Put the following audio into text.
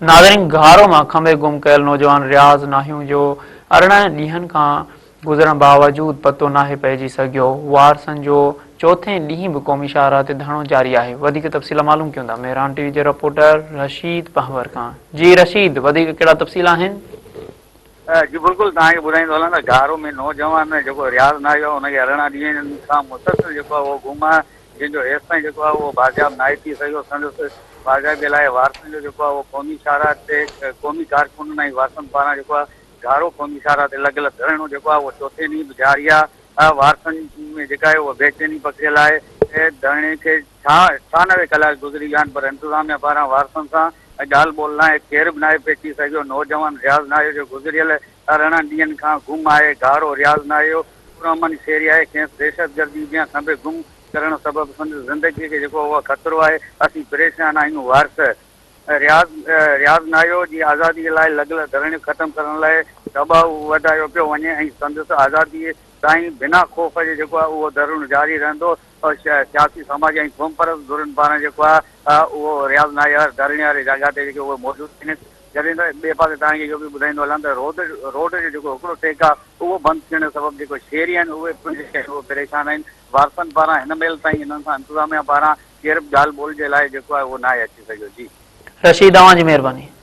ناظرين گهارو مان کنڀي گم ڪيل نوجوان رياض ناهيون جو 18 ڏينهن کان گذرڻ باوجود پتو ناهي پئجي سگهيو، وارثن جو چوٿين ڏينهن به قومي شاهراهه تي ڌرڻو جاري آهي، وڌيڪ تفصيل معلوم ڪيون ٿا مهراڻ ٽي وي جي رپورٽر رشيد پنهور کان، جي رشيد وڌيڪ ڪهڙا تفصيل آهن؟ جي بلڪل توهان کي ٻڌائيندو هلان ته گهارو ۾ نوجوان جيڪو رياض ناهيو آهي ان کي 18 ڏينهن کان مسلسل جيڪو آهي اهو گم آهي جنهن جو هيستائين جيڪو آهي اهو بازياب ناهي ٿي سگهيو سندس بازيابي لاء وارثن جو جيڪو آهي اهو قومي شاهراهه تي قومي ڪارڪنن ۽ وارثن پاران جيڪو آهي گهارو قومي شاهراهه تي لڳل ڌرڻو جيڪو آهي اهو چوٿين ڏينهن به جاري آهي وارثن ۾ جيڪا آهي اها بيچيني پکڙيل آهي ڌرڻي کي 96 ڪلاڪ گذري ويا آهن پر انتظاميا پاران وارثن سان ڳالهه ٻولهه ناهي ڪير به ناهي پهچي سگهيو نوجوان رياض ناهيو جو گذريل 18 ڏينهن کان گم آهي گهارو رياض ناهيو پرامن شهري آهي کيس دهشتگردي جيان کنڀي گم ڪرڻ سبب سندس زندگي کي جيڪو اهو خطرو آهي اسين پريشان آهيون وارث رياض رياض ناهيو جي آزادي لاء لڳل ڌرڻي ختم ڪرڻ لاء دٻاء وڌايو پيو وڃي ۽ سندس آزادي تائين بنا خوف جي جيڪو آهي اهو ڌرڻو جاري رهندو سياسي سماجي ۽ قومپرست ڌرين پاران جيڪو آهي اهو رياض ناهيو ڌرڻي واري جاڳهه تي جيڪي اهي موجود آهن جڏهن ته ٻئي پاسي توهان کي اهو به ٻڌائيندو هلان ته روڊ روڊ جو جيڪو هڪڙو ٽيڪ آهي اهو بند ٿيڻ سبب جيڪو شهري آهن اهي پڻ جيڪي آهن اهي پريشان آهن وارثن پاران هن مهل تائين انهن سان انتظاميا پاران ڪير به ڳالهه ٻولهه جي لاء جيڪو آهي اهو ناهي اچي سگهيو جي. رشيد اوهان جي مهرباني.